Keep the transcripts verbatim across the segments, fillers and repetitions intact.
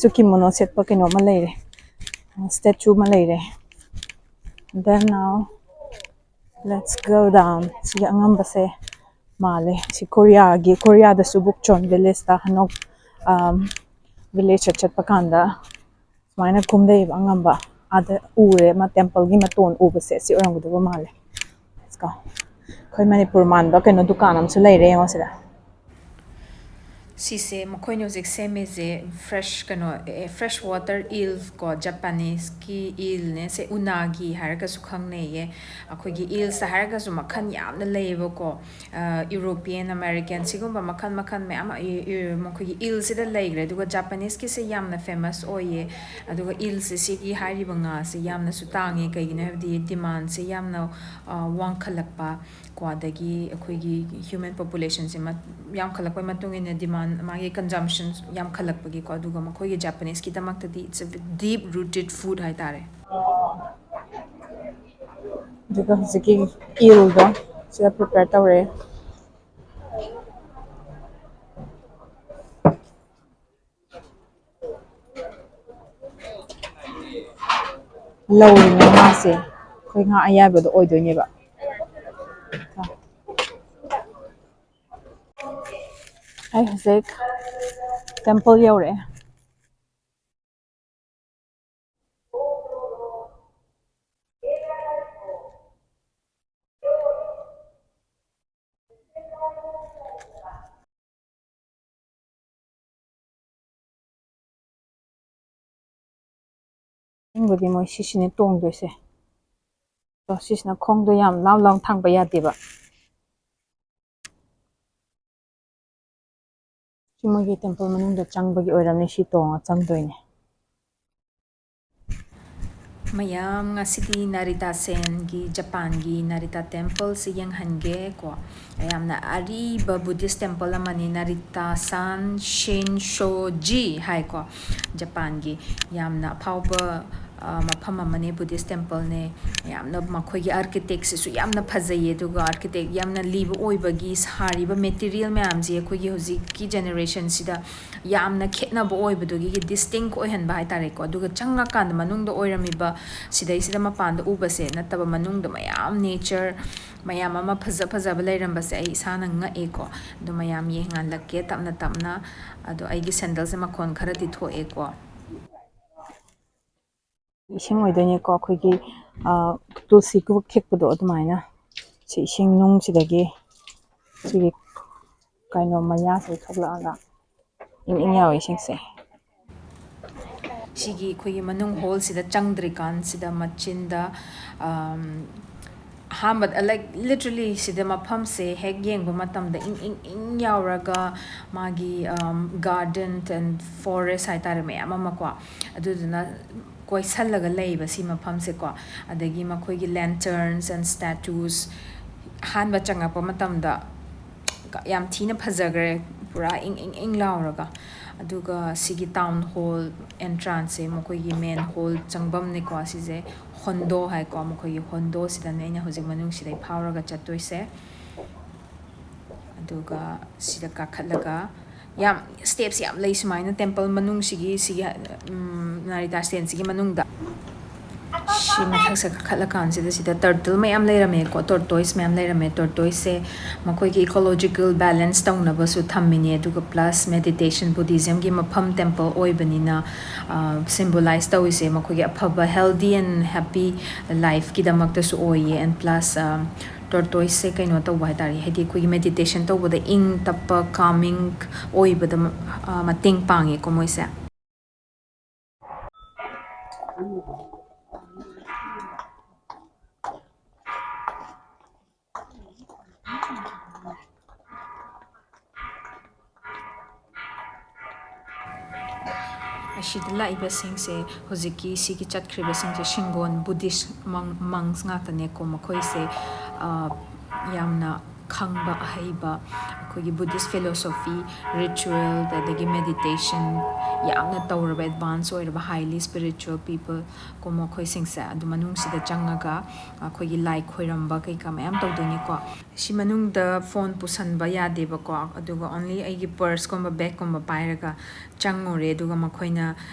ꯁꯨ ꯀꯤꯃꯣꯅꯣ ꯁꯦꯠꯄ ꯀꯩꯅꯣ ꯑꯃ ꯂꯩꯔꯦ, ꯁ꯭ꯇꯦꯆꯨ ꯑꯃ ꯂꯩꯔꯦ꯫ Then now let's go down. ꯁꯤꯒꯤ ꯑꯉꯝꯕꯁꯦ ꯃꯥꯜꯂꯦ꯫ ꯁꯤ ꯀꯣꯔꯤꯌꯥꯒꯤ, ꯀꯣꯔꯤꯌꯥꯗꯁꯨ ꯕꯨꯛꯆꯣꯟ ꯚꯤꯂꯦꯖꯇ ꯍꯟꯗꯛ, ꯚꯤꯂꯦꯖꯇ ꯆꯠꯄ ꯀꯥꯟꯗ ꯁꯨꯃꯥꯏꯅ ꯀꯨꯝꯊꯩꯑꯕ ꯑꯉꯝꯕ꯫ ꯑꯥꯗ ꯎꯔꯦ, ꯑꯃ ꯇꯦꯝꯄꯜꯒꯤ ꯃꯇꯣꯟ ꯎꯕꯁꯦ ꯁꯤ ꯑꯣꯏꯔꯝꯒꯗꯕ ꯃꯥꯜꯂꯦ꯫ Let's go. ꯑꯩꯈꯣꯏ ꯃꯅꯤꯄꯨꯔ ꯃꯥꯟꯕ ꯀꯩꯅꯣ ꯗꯨꯀꯥꯟ ꯑꯃꯁꯨ ꯂꯩꯔꯦ, ꯌꯦꯡꯉꯣ ꯁꯤꯗ꯫ ꯁꯤꯁꯦ ꯃꯈꯣꯏꯅ ꯍꯧꯖꯤꯛ ꯁꯦꯝꯃꯤꯁꯦ fresh ꯀꯩꯅꯣ, fresh water eel ꯀꯣ, ꯖꯄꯥꯅꯤꯁꯀꯤ ꯏꯜꯅꯦ꯫ ꯁꯦ ꯎꯅꯥꯒꯤ ꯍꯥꯏꯔꯒꯁꯨ ꯈꯪꯅꯩꯌꯦ꯫ ꯑꯩꯈꯣꯏꯒꯤ ꯏꯜꯁ ꯍꯥꯏꯔꯒꯁꯨ ꯃꯈꯜ ꯌꯥꯝꯅ ꯂꯩꯌꯦꯕꯀꯣ꯫ ꯏꯎꯔꯣꯄꯤꯌꯟ, ꯑꯃꯦꯔꯤꯀꯟ, ꯁꯤꯒꯨꯝꯕ ꯃꯈꯜ ꯃꯈꯜ ꯃꯌꯥꯝ ꯃꯈꯣꯏꯒꯤ ꯏꯜꯁꯤꯗ ꯂꯩꯈ꯭ꯔꯦ꯫ ꯑꯗꯨꯒ ꯖꯄꯥꯅꯤꯁꯀꯤꯁꯦ ꯌꯥꯝꯅ ꯐꯦꯃꯁ ꯑꯣꯏꯌꯦ꯫ ꯑꯗꯨꯒ ꯏꯜꯁꯦ, ꯁꯤꯒꯤ ꯍꯥꯏꯔꯤꯕ ꯉꯥꯁꯦ ꯌꯥꯝꯅꯁꯨ ꯇꯥꯡꯉꯦ꯫ ꯀꯩꯒꯤꯅꯣ ꯍꯥꯏꯕꯗꯤ ꯗꯤꯃꯥꯟꯁꯦ ꯌꯥꯝꯅ ꯋꯥꯡꯈꯠꯂꯛꯄ ꯀꯣ, ꯑꯗꯒꯤ ꯑꯩꯈꯣꯏꯒꯤ ꯍ꯭ꯌꯨꯃꯦꯟ ꯄꯣꯄꯨꯂꯦꯁꯟꯁꯦ ꯌꯥꯝꯈꯠꯂꯛꯄꯒꯤ ꯃꯇꯨꯡ ꯏꯟꯅ ꯗꯤꯃꯥꯟ, ꯃꯥꯒꯤ ꯀꯟꯖꯝꯁꯟ ꯌꯥꯝꯈꯠꯂꯛꯄꯒꯤꯀꯣ꯫ ꯑꯗꯨꯒ ꯃꯈꯣꯏꯒꯤ ꯖꯄꯥꯅꯤꯁꯀꯤꯗꯃꯛꯇꯗꯤ it's a deep rooted food ꯍꯥꯏꯇꯥꯔꯦ꯫ ꯑꯗꯨꯒ ꯍꯧꯖꯤꯛꯀꯤ ꯏꯜꯗꯣ ꯁꯤꯗ ꯄ꯭ꯔꯤꯄꯦꯌꯔ ꯇꯧꯔꯦ꯫ ꯂꯧꯔꯤꯕ ꯉꯥꯁꯦ ꯑꯩꯈꯣꯏ ꯉꯥ ꯑꯌꯥꯏꯕꯗꯣ ꯑꯣꯏꯗꯣꯏꯅꯦꯕ꯫ ꯑꯩ ꯍꯧꯖꯤꯛ ꯇꯦꯝꯄꯜ ꯌꯧꯔꯛꯑꯦ꯫ ꯑꯁꯦꯡꯕꯗꯤ ꯃꯣꯏ ꯁꯤꯁꯤꯅꯦ ꯇꯣꯡꯗꯣꯏꯁꯦ꯫ ꯑꯗꯣ ꯁꯤꯁꯤꯅ ꯈꯣꯡꯗꯣ ꯌꯥꯝ ꯂꯥꯎ ꯂꯥꯎ ꯊꯥꯡꯕ ꯌꯥꯗꯦꯕ꯫ ꯁꯤ ꯃꯣꯏꯒꯤ ꯇꯦꯝꯄꯜ ꯃꯅꯨꯡꯗ ꯆꯪꯕꯒꯤ ꯑꯣꯏꯔꯝꯅꯤ, ꯁꯤ ꯇꯣꯡꯉ ꯆꯪꯗꯣꯏꯅꯦ꯫ ꯃꯌꯥꯝ, ꯉꯁꯤꯗꯤ ꯅꯥꯔꯤꯇꯥ ꯁꯦꯟꯒꯤ, ꯖꯄꯥꯟꯒꯤ ꯅꯥꯔꯤꯇꯥ ꯇꯦꯝꯄꯜꯁꯤ ꯌꯦꯡꯍꯟꯒꯦ ꯀꯣ꯫ ꯌꯥꯝꯅ ꯑꯔꯤꯕ ꯕꯨꯙꯤꯁ ꯇꯦꯝꯄꯜ ꯑꯃꯅꯤ, ꯅꯥꯔꯤꯇꯥ ꯁꯥꯟ ꯁꯤꯟꯁꯣꯖꯤ ꯍꯥꯏꯀꯣ꯫ ꯖꯄꯥꯟꯒꯤ ꯌꯥꯝꯅ ꯑꯐꯥꯎꯕ, ꯃꯐꯝ ꯑꯃꯅꯦ, Buddhist templeꯅꯦ꯫ ꯌꯥꯝꯅ ꯃꯈꯣꯏꯒꯤ architectꯁꯤꯁꯨ ꯌꯥꯝꯅ ꯐꯖꯩꯌꯦ, ꯑꯗꯨꯒ architect ꯌꯥꯝꯅ ꯂꯤꯕ ꯑꯣꯏꯕꯒꯤ ꯁꯥꯔꯤꯕ material ꯃꯌꯥꯝꯁꯦ ꯑꯩꯈꯣꯏꯒꯤ ꯍꯧꯖꯤꯛꯀꯤ generationꯁꯤꯗ ꯌꯥꯝꯅ ꯈꯦꯠꯅꯕ ꯑꯣꯏꯕꯗꯨꯒꯤ distinct ꯑꯣꯏꯍꯟꯕ ꯍꯥꯏꯇꯥꯔꯦꯀꯣ꯫ ꯑꯗꯨꯒ ꯆꯪꯉꯀꯥꯟꯗ ꯃꯅꯨꯡꯗ ꯑꯣꯏꯔꯝꯃꯤꯕ, ꯁꯤꯗꯩꯁꯤꯗ ꯃꯄꯥꯟꯗ ꯎꯕꯁꯦ ꯅꯠꯇꯕ, ꯃꯅꯨꯡꯗ ꯃꯌꯥꯝ nature ꯃꯌꯥꯝ ꯑꯃ ꯐꯖ ꯐꯖꯕ ꯂꯩꯔꯝꯕꯁꯦ ꯑꯩ ꯏꯁꯥꯅ ꯉꯛꯑꯦꯀꯣ꯫ ꯑꯗꯣ ꯃꯌꯥꯝ ꯌꯦꯡꯍꯜꯂꯛꯀꯦ ꯇꯞꯅ ꯇꯞꯅ꯫ ꯑꯗꯣ ꯑꯩꯒꯤ sandalꯁꯦ ꯃꯈꯣꯟ ꯈꯔꯗꯤ ꯊꯣꯛꯑꯦꯀꯣ꯫ ꯏꯁꯤꯡ ꯑꯣꯏꯗꯣꯏꯅꯦꯀꯣ, ꯑꯩꯈꯣꯏꯒꯤ, ꯑ, ꯇꯨꯜꯁꯤ ꯀꯕꯣꯛ ꯊꯦꯛꯄꯗꯣ ꯑꯗꯨꯃꯥꯏꯅ꯫ ꯁꯤ ꯏꯁꯤꯡ ꯅꯨꯡꯁꯤꯗꯒꯤ ꯁꯤꯒꯤ ꯀꯩꯅꯣ ꯃꯌꯥꯁꯦ ꯊꯣꯛꯂꯛꯑꯒ ꯏꯪ ꯏꯪ ꯌꯥꯎꯋꯦ ꯏꯁꯤꯡꯁꯦ꯫ ꯁꯤꯒꯤ ꯑꯩꯈꯣꯏꯒꯤ ꯃꯅꯨꯡ hallꯁꯤꯗ ꯆꯪꯗ꯭ꯔꯤꯀꯥꯟꯁꯤꯗ ꯃꯆꯤꯟꯗ, ꯑꯝ, ꯑꯍꯥꯟꯕꯗ, like, literally ꯁꯤꯗ ꯃꯐꯝꯁꯦ ꯍꯦꯛ ꯌꯦꯡꯕ ꯃꯇꯝꯗ ꯏꯪ ꯏꯪ ꯏꯪ ꯌꯥꯎꯔꯒ ꯃꯥꯒꯤ, ꯑꯝ, garden and forest ꯍꯥꯏꯇꯥꯔꯦ, ꯃꯌꯥꯝ ꯑꯃꯀꯣ, ꯑꯗꯨꯗꯨꯅ ꯀꯣꯏꯁꯜꯂꯒ ꯂꯩꯕ ꯁꯤ ꯃꯐꯝꯁꯦꯀꯣ꯫ ꯑꯗꯒꯤ ꯃꯈꯣꯏꯒꯤ lanterns and statues, ꯑꯍꯥꯟꯕ ꯆꯪꯉꯛꯄ ꯃꯇꯝꯗ ꯌꯥꯝ ꯊꯤꯅ ꯐꯖꯈ꯭ꯔꯦ, ꯄꯨꯔꯥ ꯏꯪ ꯏꯪ ꯏꯪ ꯂꯥꯎꯔꯒ꯫ ꯑꯗꯨꯒ ꯁꯤꯒꯤ town hall entranceꯁꯦ ꯃꯈꯣꯏꯒꯤ main hall ꯆꯪꯐꯝꯅꯤꯀꯣ꯫ ꯁꯤꯁꯦ ꯍꯣꯟꯗꯣ ꯍꯥꯏꯀꯣ, ꯃꯈꯣꯏꯒꯤ ꯍꯣꯟꯗꯣꯁꯤꯗꯅꯦ ꯑꯩꯅ ꯍꯧꯖꯤꯛ ꯃꯅꯨꯡꯁꯤꯗꯩ ꯐꯥꯎꯔꯒ ꯆꯠꯇꯣꯏꯁꯦ꯫ ꯑꯗꯨꯒ ꯁꯤꯗ ꯀꯥꯈꯠꯂꯒ ꯌꯥꯝ steps ꯌꯥꯝ ꯂꯩ ꯁꯨꯃꯥꯏꯅ temple ꯃꯅꯨꯡꯁꯤꯒꯤ, ꯁꯤꯒꯤ, ꯎꯝ, ꯅꯥꯔꯤꯇꯥ ꯁ꯭ꯇꯦꯟꯁꯤꯒꯤ ꯃꯅꯨꯡꯗ꯫ ꯁꯤ ꯃꯊꯛꯁꯦ ꯀꯥꯈꯠꯂꯀꯥꯟꯁꯤꯗ ꯁꯤꯗ turtle ꯃꯌꯥꯝ ꯂꯩꯔꯝꯃꯦꯀꯣ, tortoise ꯃꯌꯥꯝ ꯂꯩꯔꯝꯃꯦ꯫ Tortoiseꯁꯦ ꯃꯈꯣꯏꯒꯤ ecological balance ꯇꯧꯅꯕꯁꯨ ꯊꯝꯃꯤꯅꯦ, ꯑꯗꯨꯒ plus meditation, Buddhismꯒꯤ ꯃꯐꯝ temple ꯑꯣꯏꯕꯅꯤꯅ, ꯑ, symbolize ꯇꯧꯔꯤꯁꯦ ꯃꯈꯣꯏꯒꯤ ꯑꯐꯕ healthy and happy lifeꯀꯤꯗꯃꯛꯇꯁꯨ ꯑꯣꯏꯌꯦ꯫ And plus, ꯑ, tortoiseꯁꯦ ꯀꯩꯅꯣ ꯇꯧꯕ ꯍꯥꯏꯇꯥꯔꯦ, ꯍꯥꯏꯗꯤ ꯑꯩꯈꯣꯏꯒꯤ meditation ꯇꯧꯕꯗ ꯏꯪ ꯇꯞꯄ, calming ꯑꯣꯏꯕꯗ, ꯑ, ꯃꯇꯦꯡ ꯄꯥꯡꯉꯦꯀꯣ ꯃꯣꯏꯁꯦ꯫ ꯑꯁꯤꯗ ꯂꯥꯛꯏꯕꯁꯤꯡꯁꯦ, ꯍꯧꯖꯤꯛꯀꯤ ꯁꯤꯒꯤ ꯆꯠꯈ꯭ꯔꯤꯕꯁꯤꯡꯁꯦ ꯁꯤꯡꯒꯣꯟ Buddhist monk, monks ꯉꯥꯛꯇꯅꯦꯀꯣ꯫ ꯃꯈꯣꯏꯁꯦ, ꯑ, ꯌꯥꯝꯅ ꯈꯪꯕ ꯑꯍꯩꯕ, ꯑꯩꯈꯣꯏꯒꯤ Buddhist philosophy, ritual, ꯑꯗꯒꯤ meditation ꯌꯥꯝꯅ ꯇꯧꯔꯕ, advance ꯑꯣꯏꯔꯕ, highly spiritual people ꯀꯨꯝꯕ ꯃꯈꯣꯏꯁꯤꯡꯁꯦ ꯑꯗꯨ ꯃꯅꯨꯡꯁꯤꯗ ꯆꯪꯉꯒ ꯑꯩꯈꯣꯏꯒꯤ ꯂꯥꯏ ꯈꯣꯏꯔꯝꯕ ꯀꯩꯀꯥ ꯃꯌꯥꯝ ꯇꯧꯗꯣꯏꯅꯤꯀꯣ꯫ ꯁꯤ ꯃꯅꯨꯡꯗ phone ꯄꯨꯁꯟꯕ ꯌꯥꯗꯦꯕꯀꯣ, ꯑꯗꯨꯒ only ꯑꯩꯒꯤ purse ꯀꯨꯝꯕ, bag ꯀꯨꯝꯕ ꯄꯥꯏꯔꯒ ꯆꯪꯉꯨꯔꯦ꯫ ꯑꯗꯨꯒ ꯃꯈꯣꯏꯅ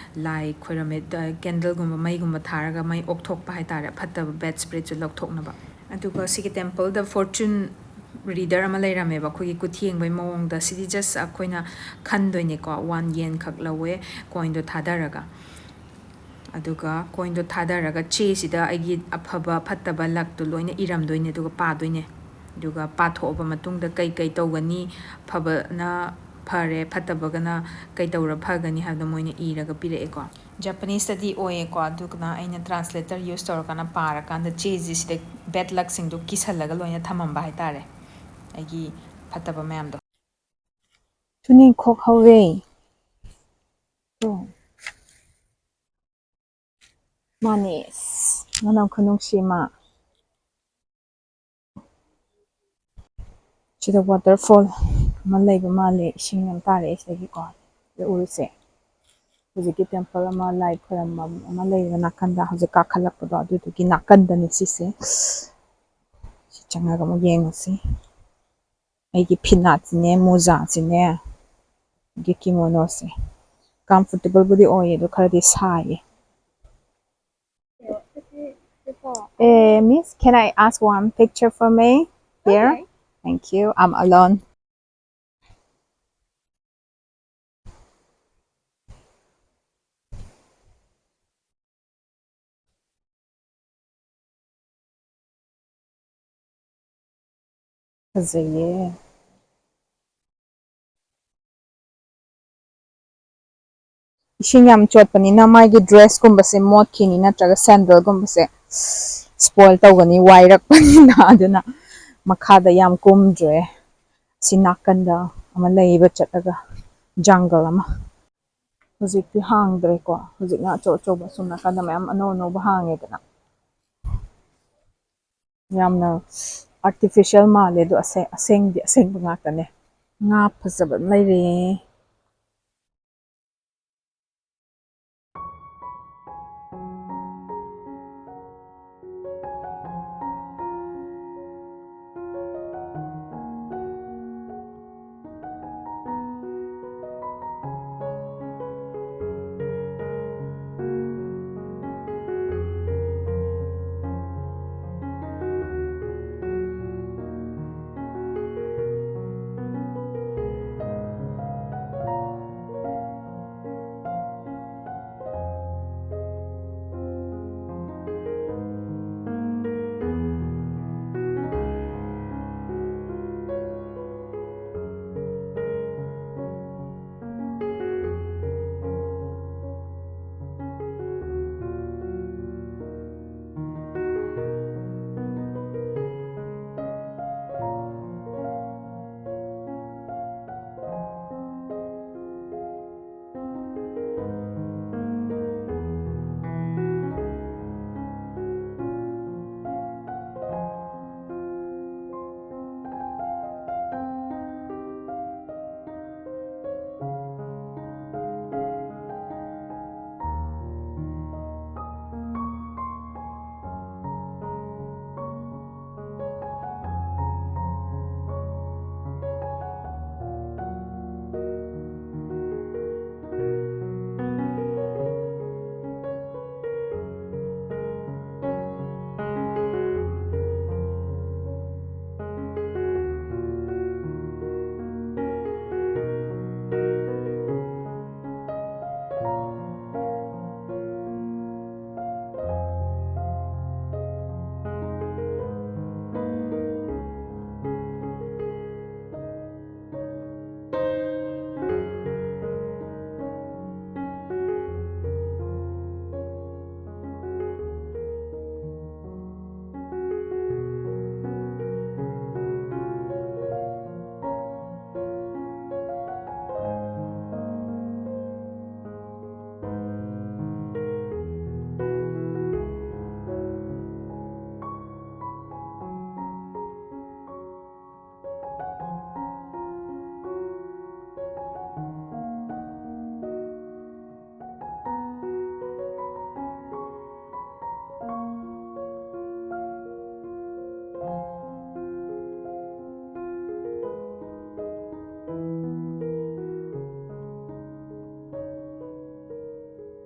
ꯂꯥꯏ ꯈꯣꯏꯔꯝꯃꯦ, ꯗ-, candle ꯒꯨꯝꯕ, ꯃꯩꯒꯨꯝꯕ ꯊꯥꯔꯒ ꯃꯩ ꯑꯣꯛꯊꯣꯛꯄ ꯍꯥꯏꯇꯥꯔꯦ, ꯐꯠꯇꯕ bad spirit ꯁꯨ ꯂꯧꯊꯣꯛꯅꯕ꯫ ꯑꯗꯨꯒ ꯁꯤꯒꯤ temple ꯗ fortune reader ꯑꯃ ꯂꯩꯔꯝꯃꯦꯕ, ꯑꯩꯈꯣꯏꯒꯤ ꯀꯨꯊꯤ ꯌꯦꯡꯕꯩ ꯃꯑꯣꯡꯗ꯫ ꯁꯤꯗꯤ just ꯑꯩꯈꯣꯏꯅ ꯈꯟꯗꯣꯏꯅꯦꯀꯣ, one yen ꯈꯛ ꯂꯧꯋꯦ coin ꯗꯣ ꯊꯥꯗꯔꯒ꯫ ꯑꯗꯨꯒ coin ꯗꯣ ꯊꯥꯗꯔꯒ ꯆꯦꯁꯤꯗ ꯑꯩꯒꯤ ꯑꯐꯕ ꯐꯠꯇꯕ luck ꯇꯣ ꯂꯣꯏꯅ ꯏꯔꯝꯗꯣꯏꯅꯦ, ꯑꯗꯨꯒ ꯄꯥꯗꯣꯏꯅꯦ꯫ ꯑꯗꯨꯒ ꯄꯥꯊꯣꯛꯑꯕ ꯃꯇꯨꯡꯗ ꯀꯩ ꯀꯩ ꯇꯧꯒꯅꯤ, ꯐꯕꯅ ꯐꯔꯦ, ꯐꯠꯇꯕꯒꯅ ꯀꯩ ꯇꯧꯔ ꯐꯒꯅꯤ ꯍꯥꯏꯕꯗꯣ ꯃꯣꯏꯅ ꯏꯔꯒ ꯄꯤꯔꯛꯑꯦꯀꯣ꯫ Japanese ꯇꯗꯤ ꯑꯣꯏꯌꯦꯀꯣ, ꯑꯗꯨꯅ ꯑꯩꯅ translator use ꯇꯧꯔꯀꯥꯟꯗ ꯄꯥꯔꯀꯥꯟꯗ ꯆꯦꯁꯤ ꯁꯤꯗ bad luck ꯁꯤꯡꯗꯣ ꯀꯤꯁꯜꯂꯒ ꯂꯣꯏꯅ ꯊꯝꯃꯝꯕ ꯍꯥꯏꯇꯥꯔꯦ, ꯑꯩꯒꯤ ꯐꯠꯇꯕ ꯃꯌꯥꯝꯗꯣ꯫ ꯇꯨꯅꯤꯡꯈꯣꯛ ꯍꯧꯔꯦ꯫ ꯇꯨ꯫ ꯃꯥꯅꯦ꯫ ꯑꯁ, ꯃꯅꯝ ꯈꯨꯅꯨꯡꯁꯤ ꯑꯃ꯫ ꯁꯤꯗ waterfall ꯑꯃ ꯂꯩꯕ ꯃꯥꯜꯂꯦ, ꯏꯁꯤꯡ ꯌꯥꯝ ꯇꯥꯔꯛꯑꯦ ꯁꯤꯗꯒꯤꯀꯣ꯫ ꯁꯤꯗ ꯎꯔꯤꯁꯦ, ꯍꯧꯖꯤꯛꯀꯤ temple ꯑꯃ, ꯂꯥꯏ ꯈꯣꯏꯔꯝꯕ ꯑꯃ ꯂꯩꯕ ꯅꯥꯀꯟꯗ, ꯍꯧꯖꯤꯛ ꯀꯥꯈꯠꯂꯛꯄꯗꯣ ꯑꯗꯨꯗꯨꯒꯤ ꯅꯥꯀꯟꯗꯅꯤ ꯁꯤꯁꯦ꯫ ꯁꯤ ꯆꯪꯉꯒ ꯑꯃꯨꯛ ꯌꯦꯡꯉꯁꯤ꯫ ꯑꯩꯒꯤ ꯐꯤꯅꯥꯠꯁꯤꯅꯦ, ꯃꯣꯖꯥꯁꯤꯅꯦ, ꯑꯗꯒꯤ kimono ꯁꯦ꯫ Comfortable ꯕꯨꯗꯤ ꯑꯣꯏꯌꯦ, ꯑꯗꯣ ꯈꯔꯗꯤ ꯁꯥꯏꯌꯦ꯫ Eh, miss, can I ask one picture for me here? Okay. Thank you. I'm alone. ꯐꯖꯩꯌꯦ꯫ ꯏꯁꯤꯡ ꯌꯥꯝ ꯆꯣꯠꯄꯅꯤꯅ ꯃꯥꯒꯤ dress ꯀꯨꯝꯕꯁꯦ ꯃꯣꯠꯈꯤꯅꯤ, ꯅꯠꯇ꯭ꯔꯒ sandal ꯒꯨꯝꯕꯁꯦ spoil ꯇꯧꯒꯅꯤ, ꯋꯥꯏꯔꯛꯄꯅꯤꯅ꯫ ꯑꯗꯨꯅ ꯃꯈꯥꯗ ꯌꯥꯝ ꯀꯨꯝꯗ꯭ꯔꯦ꯫ ꯁꯤ ꯅꯥꯀꯟꯗ ꯑꯃ ꯂꯩꯌꯦꯕ, ꯆꯠꯂꯒ jungle ꯑꯃ꯫ ꯍꯧꯖꯤꯛꯇꯤ ꯍꯥꯡꯗ꯭ꯔꯦꯀꯣ꯫ ꯍꯧꯖꯤꯛꯅ ꯑꯆꯧ ꯑꯆꯧꯕ ꯑꯁꯣꯝ ꯅꯥꯀꯟꯗ ꯃꯌꯥꯝ ꯑꯅꯧ ꯑꯅꯧꯕ ꯍꯥꯡꯉꯦꯗꯅ꯫ ꯌꯥꯝꯅ artificial ꯃꯥꯜꯂꯦ, ꯑꯗꯣ ꯑꯁꯦ-, ꯑꯁꯦꯡꯗꯤ ꯑꯁꯦꯡꯕ ꯉꯥꯛꯇꯅꯦ꯫ ꯉꯥ ꯐꯖꯕ ꯑꯃ ꯂꯩꯔꯦ꯫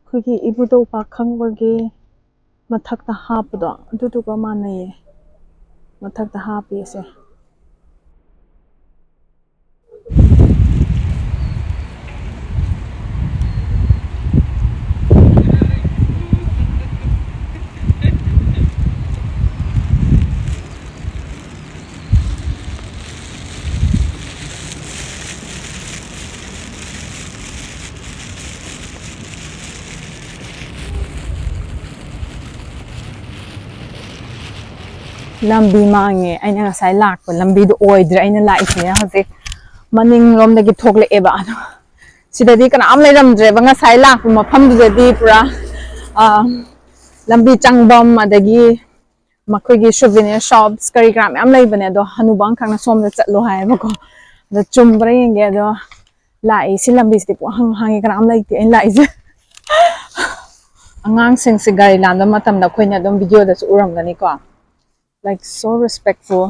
ꯑꯩꯈꯣꯏꯒꯤ ꯏꯕꯨꯙꯧ ꯄꯥꯈꯪꯕꯒꯤ ꯃꯊꯛꯇ ꯍꯥꯞꯄꯗꯣ, ꯑꯗꯨꯗꯨꯒ ꯃꯥꯟꯅꯩꯌꯦ꯫ ꯃꯊꯛꯇ ꯍꯥꯞꯄꯤꯁꯦ꯫ ꯂꯝꯕꯤ ꯃꯥꯡꯉꯦ꯫ ꯑꯩꯅ ꯉꯁꯥꯏ ꯂꯥꯛꯄ ꯂꯝꯕꯤꯗꯣ ꯑꯣꯏꯗ꯭ꯔꯦ꯫ ꯑꯩꯅ ꯂꯥꯛꯏꯁꯤꯅ ꯍꯧꯖꯤꯛ ꯃꯅꯤꯡꯂꯣꯝꯗꯒꯤ ꯊꯣꯛꯂꯛꯑꯦꯕ꯫ ꯑꯗꯣ ꯁꯤꯗꯗꯤ ꯀꯅꯥꯝ ꯂꯩꯔꯝꯗ꯭ꯔꯦꯕ꯫ ꯉꯁꯥꯏ ꯂꯥꯛꯄ ꯃꯐꯝꯗꯨꯗꯗꯤ ꯄꯨꯔꯥ, ꯑ, ꯂꯝꯕꯤ ꯆꯪꯐꯝ, ꯑꯗꯒꯤ ꯃꯈꯣꯏꯒꯤ ꯁꯨꯚꯦꯅꯤꯌꯔ ꯁꯣꯞꯁ ꯀꯔꯤ ꯀꯔꯥ ꯃꯌꯥꯝ ꯂꯩꯕꯅꯦ꯫ ꯑꯗꯣ ꯍꯅꯨꯕ ꯑꯃꯈꯛꯅ ꯁꯣꯝꯗ ꯆꯠꯂꯣ ꯍꯥꯏꯌꯦꯕꯀꯣ꯫ ꯑꯗꯣ ꯆꯨꯝꯕ꯭ꯔꯥ ꯌꯦꯡꯒꯦ꯫ ꯑꯗꯣ ꯂꯥꯛꯏ, ꯁꯤ ꯂꯝꯕꯤꯁꯤꯗꯤ ꯄꯨꯡꯍꯥꯡ ꯍꯥꯡꯉꯤ, ꯀꯅꯥꯝ ꯂꯩꯇꯦ ꯑꯩꯅ ꯂꯥꯛꯏꯁꯦ꯫ ꯑꯉꯥꯡꯁꯤꯡꯁꯦ ꯒꯥꯔꯤ ꯂꯥꯟꯕ ꯃꯇꯝꯗ ꯑꯩꯈꯣꯏꯅ ꯑꯗꯨꯝ ꯚꯤꯗꯤꯑꯣꯗꯁꯨ ꯎꯔꯝꯒꯅꯤꯀꯣ꯫ Like, so respectful.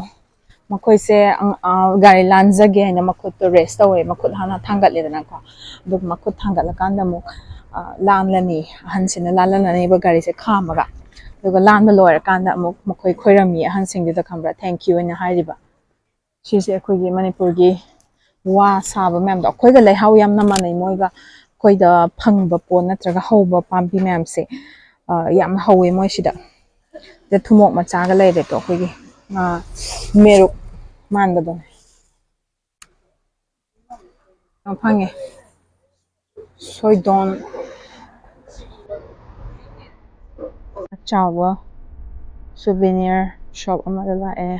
ꯃꯈꯣꯏꯁꯦ, ꯑꯪ-, ꯑ, ꯒꯥꯔꯤ ꯂꯥꯟꯖꯒꯦ ꯍꯥꯏꯅ ꯃꯈꯨꯠꯇꯣ ꯔꯦꯁ ꯇꯧꯋꯦ, ꯃꯈꯨꯠ ꯍꯥꯟꯅ ꯊꯥꯡꯒꯠꯂꯦꯗꯅꯀꯣ꯫ ꯑꯗꯨꯒ ꯃꯈꯨꯠ ꯊꯥꯡꯒꯠꯂꯀꯥꯟꯗ ꯑꯃꯨꯛ, ꯑ, ꯂꯥꯟꯂꯅꯤ, ꯑꯍꯟꯁꯤꯅ ꯂꯥꯟꯂꯅꯤꯕ ꯒꯥꯔꯤꯁꯦ ꯈꯥꯝꯃꯒ꯫ ꯑꯗꯨꯒ ꯂꯥꯟꯕ ꯂꯣꯏꯔꯀꯥꯟꯗ ꯑꯃꯨꯛ ꯃꯈꯣꯏ ꯈꯣꯏꯔꯝꯃꯤ ꯑꯍꯟꯁꯤꯡꯗꯨꯗ, ꯈꯪꯕ꯭ꯔꯥ, thank you ꯍꯥꯏꯅ ꯍꯥꯏꯔꯤꯕ꯫ ꯁꯤꯁꯦ ꯑꯩꯈꯣꯏꯒꯤ ꯃꯅꯤꯄꯨꯔꯒꯤ ꯋꯥ ꯁꯥꯕ ꯃꯌꯥꯝꯗꯣ, ꯑꯩꯈꯣꯏꯒ ꯂꯩꯍꯥꯎ ꯌꯥꯝꯅ ꯃꯥꯟꯅꯩ꯫ ꯃꯣꯏꯒ ꯑꯩꯈꯣꯏꯗ ꯐꯪꯕ ꯄꯣꯠ ꯅꯠꯇ꯭ꯔꯒ ꯍꯧꯕ ꯄꯥꯝꯕꯤ ꯃꯌꯥꯝꯁꯦ, ꯑ, ꯌꯥꯝꯅ ꯍꯧꯋꯦ ꯃꯣꯏꯁꯤꯗ꯫ ꯁꯤꯗ ꯊꯨꯝꯃꯣꯛ ꯃꯆꯥꯒ ꯂꯩꯔꯦꯀꯣ, ꯑꯩꯈꯣꯏꯒꯤ ꯉꯥ ꯃꯦꯔꯨꯛ ꯃꯥꯟꯕꯗꯣ꯫ ꯌꯥꯝ ꯐꯪꯉꯦ꯫ ꯁꯣꯏꯗꯣꯟ꯫ ꯑꯆꯥꯎꯕ ꯁꯨꯚꯦꯅꯤꯌꯔ ꯁꯣꯞ ꯑꯃꯗ ꯂꯥꯛꯑꯦ꯫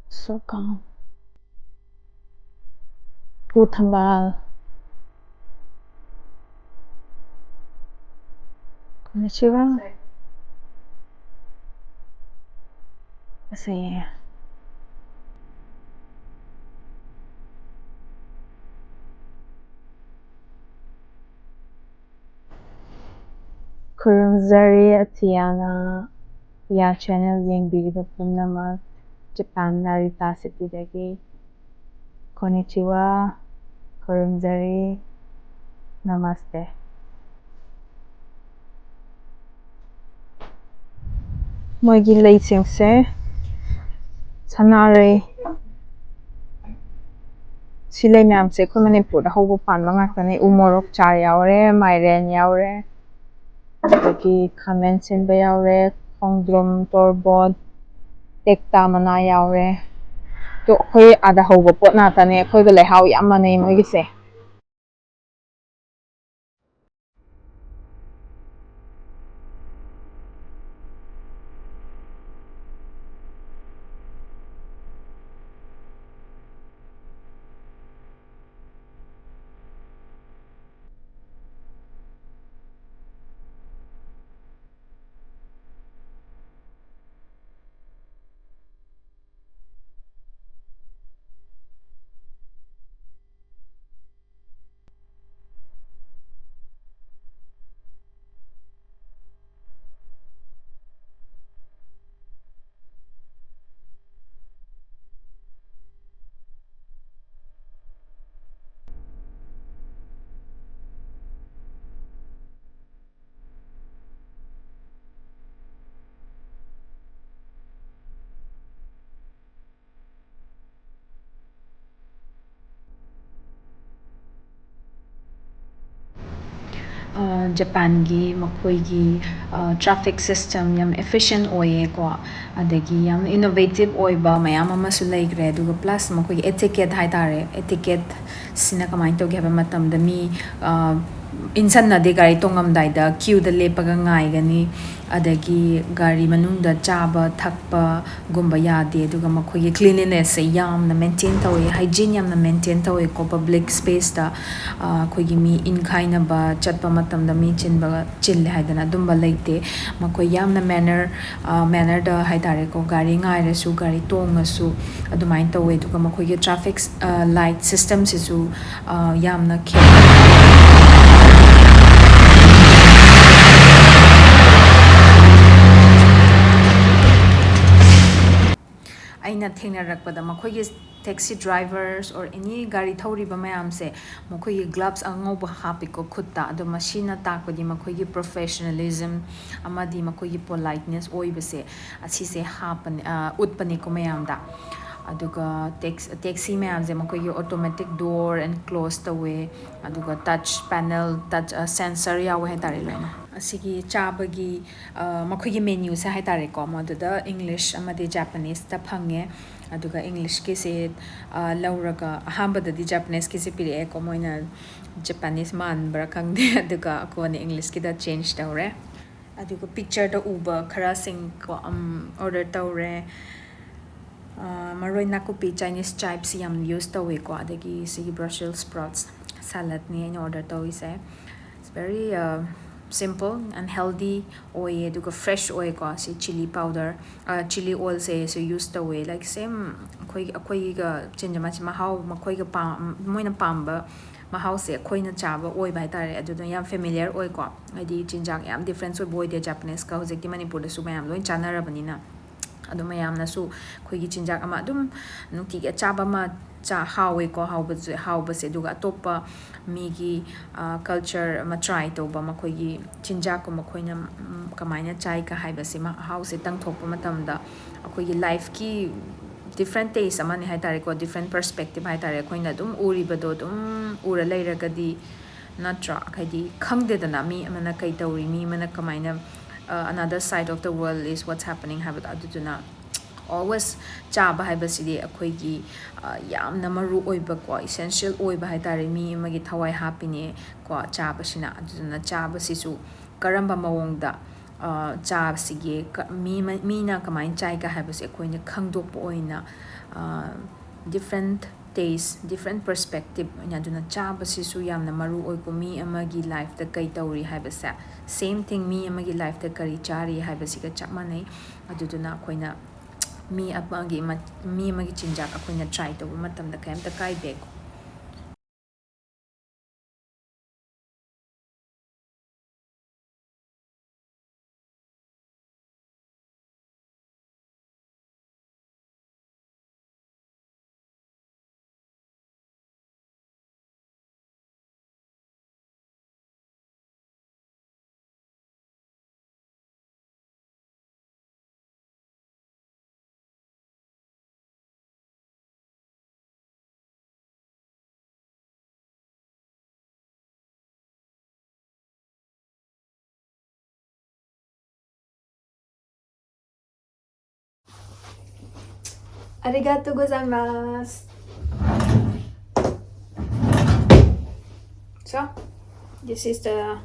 So calm. ꯄꯨ ꯊꯝꯕꯥꯜ꯫ ꯀꯣꯟꯅꯤꯆꯤꯋꯥ꯫ ꯐꯖꯩꯌꯦ꯫ ꯈꯨꯔꯨꯝꯖꯔꯤ ꯑꯊꯤꯌꯥꯅ, ꯌꯥ ꯆꯦꯅꯦꯜ ꯌꯦꯡꯕꯤꯔꯤꯕ ꯄꯨꯝꯅꯃꯛ꯫ ꯖꯄꯥꯟ ꯅꯥꯔꯤꯇꯥ ꯁꯤꯇꯤꯗꯒꯤ꯫ ꯀꯣꯅꯤꯆꯤꯋꯥ꯫ ꯈꯨꯔꯨꯝꯖꯔꯤ꯫ ꯅꯃꯁꯇꯦ꯫ ꯃꯣꯏꯒꯤ ꯂꯩꯁꯤꯡꯁꯦ ꯁꯅꯥꯔꯩ꯫ ꯁꯤ ꯂꯩ ꯃꯌꯥꯝꯁꯦ ꯑꯩꯈꯣꯏ ꯃꯅꯤꯄꯨꯔꯗ ꯍꯧꯕ ꯄꯥꯟꯕ ꯉꯥꯛꯇꯅꯦ꯫ ꯎ ꯃꯣꯔꯣꯛ ꯆꯥꯔ ꯌꯥꯎꯔꯦ, ꯃꯥꯏꯔꯦꯟ ꯌꯥꯎꯔꯦ, ꯑꯗꯒꯤ ꯈꯥꯃꯦꯟ ꯁꯤꯟꯕ ꯌꯥꯎꯔꯦ, ꯈꯣꯡꯗ꯭ꯔꯨꯝ, ꯇꯣꯔꯕꯣꯠ, ꯇꯦꯛꯇꯥ ꯃꯅꯥ ꯌꯥꯎꯔꯦ꯫ ꯑꯗꯣ ꯑꯩꯈꯣꯏ ꯑꯥꯗ ꯍꯧꯕ ꯄꯣꯠ ꯉꯥꯛꯇꯅꯦ꯫ ꯑꯩꯈꯣꯏꯒ ꯂꯩꯍꯥꯎ ꯌꯥꯝ ꯃꯥꯟꯅꯩ ꯃꯣꯏꯒꯤꯁꯦ꯫ ꯑ, ꯖꯄꯥꯟꯒꯤ ꯃꯈꯣꯏꯒꯤ, ꯑ, traffic system ꯌꯥꯝ efficient ꯑꯣꯏꯌꯦꯀꯣ, ꯑꯗꯒꯤ ꯌꯥꯝ innovative ꯑꯣꯏꯕ ꯃꯌꯥꯝ ꯑꯃꯁꯨ ꯂꯩꯈ꯭ꯔꯦ꯫ ꯑꯗꯨꯒ plus ꯃꯈꯣꯏꯒꯤ etiquette ꯍꯥꯏꯇꯥꯔꯦ, etiquette ꯁꯤꯅ ꯀꯃꯥꯏꯅ ꯇꯧꯒꯦ ꯍꯥꯏꯕ ꯃꯇꯝꯗ ꯃꯤ, ꯑ, ꯏꯟꯁꯟꯅꯗꯦ ꯒꯥꯔꯤ ꯇꯣꯡꯉꯝꯗꯥꯏꯗ queueꯗ ꯂꯦꯞꯄꯒ ꯉꯥꯏꯒꯅꯤ, ꯑꯗꯒꯤ ꯒꯥꯔꯤ ꯃꯅꯨꯡꯗ ꯆꯥꯕ ꯊꯛꯄꯒꯨꯝꯕ ꯌꯥꯗꯦ꯫ ꯑꯗꯨꯒ ꯃꯈꯣꯏꯒꯤ cleanlinessꯁꯦ ꯌꯥꯝꯅ maintain ꯇꯧꯋꯤ, hygiene ꯌꯥꯝꯅ maintain ꯇꯧꯋꯦꯀꯣ public spaceꯇ꯫ ꯑ, ꯑꯩꯈꯣꯏꯒꯤ ꯃꯤ ꯏꯟꯈꯥꯏꯅꯕ ꯆꯠꯄ ꯃꯇꯝꯗ ꯃꯤ ꯆꯤꯟꯕ, ꯆꯤꯜꯂꯦ ꯍꯥꯏꯗꯅ ꯑꯗꯨꯝꯕ ꯂꯩꯇꯦ꯫ ꯃꯈꯣꯏ ꯌꯥꯝꯅ manner, ꯑ, mannerꯗ ꯍꯥꯏꯇꯥꯔꯦꯀꯣ, ꯒꯥꯔꯤ ꯉꯥꯏꯔꯁꯨ ꯒꯥꯔꯤ ꯇꯣꯡꯉꯁꯨ ꯑꯗꯨꯃꯥꯏꯅ ꯇꯧꯋꯦ꯫ ꯑꯗꯨꯒ ꯃꯈꯣꯏꯒꯤ traffic, ꯑ, light systemꯁꯤꯁꯨ, ꯑ, ꯌꯥꯝꯅ ꯈꯦꯠꯅꯩ꯫ ꯑꯩꯅ ꯊꯦꯡꯅꯔꯛꯄꯗ ꯃꯈꯣꯏꯒꯤ taxi drivers or any ꯒꯥꯔꯤ ꯊꯧꯔꯤꯕ ꯃꯌꯥꯝꯁꯦ ꯃꯈꯣꯏꯒꯤ gloves ꯑꯉꯧꯕ ꯍꯥꯞꯄꯤꯀꯣ ꯈꯨꯠꯇ꯫ ꯑꯗꯣ ꯃꯁꯤꯅ ꯇꯥꯛꯄꯗꯤ ꯃꯈꯣꯏꯒꯤ professionalism ꯑꯃꯗꯤ ꯃꯈꯣꯏꯒꯤ politeness ꯑꯣꯏꯕꯁꯦ ꯑꯁꯤꯁꯦ ꯍꯥꯞꯄꯅꯦ, ꯑ, ꯎꯠꯄꯅꯦꯀꯣ ꯃꯌꯥꯝꯗ꯫ ꯑꯗꯨꯒ tax-, taxi ꯃꯌꯥꯝꯁꯦ ꯃꯈꯣꯏꯒꯤ automatic door and close ꯇꯧꯋꯦ꯫ ꯑꯗꯨꯒ touch panel, touch, ꯑ, sensor ꯌꯥꯎꯋꯦ ꯍꯥꯏꯇꯥꯔꯦ ꯂꯣꯏꯅ꯫ ꯑꯁꯤꯒꯤ ꯆꯥꯕꯒꯤ, ꯑ, ꯃꯈꯣꯏꯒꯤ menuꯁꯦ ꯍꯥꯏꯇꯥꯔꯦꯀꯣ, ꯃꯗꯨꯗ English ꯑꯃꯗꯤ Japaneseꯇ ꯐꯪꯉꯦ꯫ ꯑꯗꯨꯒ Englishꯀꯤꯁꯦ, ꯑ, ꯂꯧꯔꯒ ꯑꯍꯥꯟꯕꯗꯗꯤ Japaneseꯀꯤꯁꯦ ꯄꯤꯔꯛꯑꯦꯀꯣ, ꯃꯣꯏꯅ Japanese ꯃꯥꯟꯕ꯭ꯔꯥ ꯈꯪꯗꯦ꯫ ꯑꯗꯨꯒ ꯀꯣꯟꯅ Englishꯀꯤꯗ change ꯇꯧꯔꯦ꯫ ꯑꯗꯨꯒ pictureꯗ ꯎꯕ ꯈꯔꯁꯤꯡ ꯀꯣ, ꯎꯝ, order ꯇꯧꯔꯦ꯫ ꯑ, ꯃꯔꯣꯏ ꯅꯥꯀꯨꯞꯄꯤ, Chinese chives ꯌꯥꯝ use ꯇꯧꯋꯦꯀꯣ꯫ ꯑꯗꯒꯤ ꯁꯤꯒꯤ Brussels sprouts saladꯅꯤ ꯑꯩꯅ order ꯇꯧꯔꯤꯁꯦ꯫ It's very, uh, simple and healthy ꯑꯣꯏꯌꯦ꯫ ꯑꯗꯨꯒ fresh ꯑꯣꯏꯀꯣ꯫ ꯁꯤ chilli powder, ꯑ, chilli oilꯁꯦ ꯁꯤ use ꯇꯧꯋꯦ꯫ Like same ꯑꯩꯈꯣꯏ, ꯑꯩꯈꯣꯏꯒ ꯆꯤꯟꯖꯥꯛ ꯃꯍꯥꯎ ꯃꯈꯣꯏꯒ ꯄꯥꯝ-, ꯃꯣꯏꯅ ꯄꯥꯝꯕ ꯃꯍꯥꯎꯁꯦ ꯑꯩꯈꯣꯏꯅ ꯆꯥꯕ ꯑꯣꯏꯕ ꯍꯥꯏꯇꯥꯔꯦ꯫ ꯑꯗꯨꯗꯨꯅ ꯌꯥꯝ familiar ꯑꯣꯏꯀꯣ꯫ ꯍꯥꯏꯗꯤ ꯆꯤꯟꯖꯥꯛ ꯌꯥꯝ difference ꯑꯣꯏꯕ ꯑꯣꯏꯗꯦ Japaneseꯀ꯫ ꯍꯧꯖꯤꯛꯇꯤ ꯃꯅꯤꯄꯨꯔꯗꯁꯨ ꯃꯌꯥꯝ ꯂꯣꯏ ꯆꯥꯅꯔꯕꯅꯤꯅ꯫ ꯑꯗꯣ ꯃꯌꯥꯝꯅꯁꯨ ꯑꯩꯈꯣꯏꯒꯤ ꯆꯤꯟꯖꯥꯛ ꯑꯃ ꯑꯗꯨꯝ ꯅꯨꯡꯇꯤꯒꯤ ꯑꯆꯥꯕ ꯑꯃ ꯆꯥ-, ꯍꯥꯎꯋꯦꯀꯣ, ꯍꯥꯎꯕꯁꯦ, ꯍꯥꯎꯕꯁꯦ꯫ ꯑꯗꯨꯒ ꯑꯇꯣꯞꯄ ꯃꯤꯒꯤ, ꯑ, culture ꯑꯃ try ꯇꯧꯕ, ꯃꯈꯣꯏꯒꯤ ꯆꯤꯟꯖꯥꯛꯀꯨꯝꯕ ꯑꯩꯈꯣꯏꯅ, ꯎꯝ, ꯀꯃꯥꯏꯅ ꯆꯥꯏꯒ ꯍꯥꯏꯕꯁꯦ, ꯃꯍꯥꯎꯁꯦ ꯇꯪꯊꯣꯛꯄ ꯃꯇꯝꯗ ꯑꯩꯈꯣꯏꯒꯤ lifeꯀꯤ different taste ꯑꯃꯅꯦ ꯍꯥꯏꯇꯥꯔꯦꯀꯣ, different perspective ꯍꯥꯏꯇꯥꯔꯦ꯫ ꯑꯩꯈꯣꯏꯅ ꯑꯗꯨꯝ ꯎꯔꯤꯕꯗꯣ ꯑꯗꯨꯝ ꯎꯔ ꯂꯩꯔꯒꯗꯤ, ꯅꯠꯇ꯭ꯔꯥ? ꯍꯥꯏꯗꯤ ꯈꯪꯗꯦꯗꯅ ꯃꯤ ꯑꯃꯅ ꯀꯩ ꯇꯧꯔꯤ, ꯃꯤ ꯑꯃꯅ ꯀꯃꯥꯏꯅ, ꯑ, another side of the world is what's happening ꯍꯥꯏꯕꯗꯣ꯫ ꯑꯗꯨꯗꯨꯅ always ꯆꯥꯕ ꯍꯥꯏꯕꯁꯤꯗꯤ ꯑꯩꯈꯣꯏꯒꯤ, ꯑ, ꯌꯥꯝꯅ ꯃꯔꯨ ꯑꯣꯏꯕꯀꯣ, essential ꯑꯣꯏꯕ ꯍꯥꯏꯇꯥꯔꯦ, ꯃꯤ ꯑꯃꯒꯤ ꯊꯋꯥꯏ ꯍꯥꯞꯄꯤꯅꯦ ꯀꯣ ꯆꯥꯕꯁꯤꯅ꯫ ꯑꯗꯨꯗꯨꯅ ꯆꯥꯕꯁꯤꯁꯨ ꯀꯔꯝꯕ ꯃꯑꯣꯡꯗ, ꯑ, ꯆꯥꯕꯁꯤꯒꯦ, ꯀ-, ꯃꯤ ꯑꯃ-, ꯃꯤꯅ ꯀꯃꯥꯏꯅ ꯆꯥꯏꯒ ꯍꯥꯏꯕꯁꯦ ꯑꯩꯈꯣꯏꯅ ꯈꯪꯗꯣꯛꯄ ꯑꯣꯏꯅ, ꯑ, different taste, different perspective ꯑꯣꯏꯅ꯫ ꯑꯗꯨꯅ ꯆꯥꯕꯁꯤꯁꯨ ꯌꯥꯝꯅ ꯃꯔꯨ ꯑꯣꯏꯀꯣ꯫ ꯃꯤ ꯑꯃꯒꯤ lifeꯇ ꯀꯩ ꯇꯧꯔꯤ ꯍꯥꯏꯕꯁꯦ, same thing ꯃꯤ ꯑꯃꯒꯤ lifeꯇ ꯀꯔꯤ ꯆꯥꯔꯤ ꯍꯥꯏꯕꯁꯤꯒ ꯆꯞ ꯃꯥꯟꯅꯩ꯫ ꯑꯗꯨꯗꯨꯅ ꯑꯩꯈꯣꯏꯅ ꯃꯤ ꯑꯃꯒꯤ ꯃ-, ꯃꯤ ꯑꯃꯒꯤ ꯆꯤꯟꯖꯥꯛ ꯑꯩꯈꯣꯏꯅ try ꯇꯧꯕ ꯃꯇꯝꯗ ꯀꯩꯝꯇ ꯀꯥꯏꯗꯦꯀꯣ꯫ Arigatou gozaimasu. So, this is the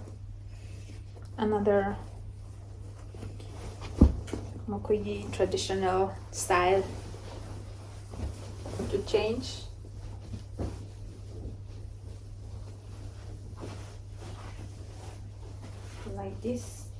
another ꯃꯈꯣꯏꯒꯤ traditional style to change, like this.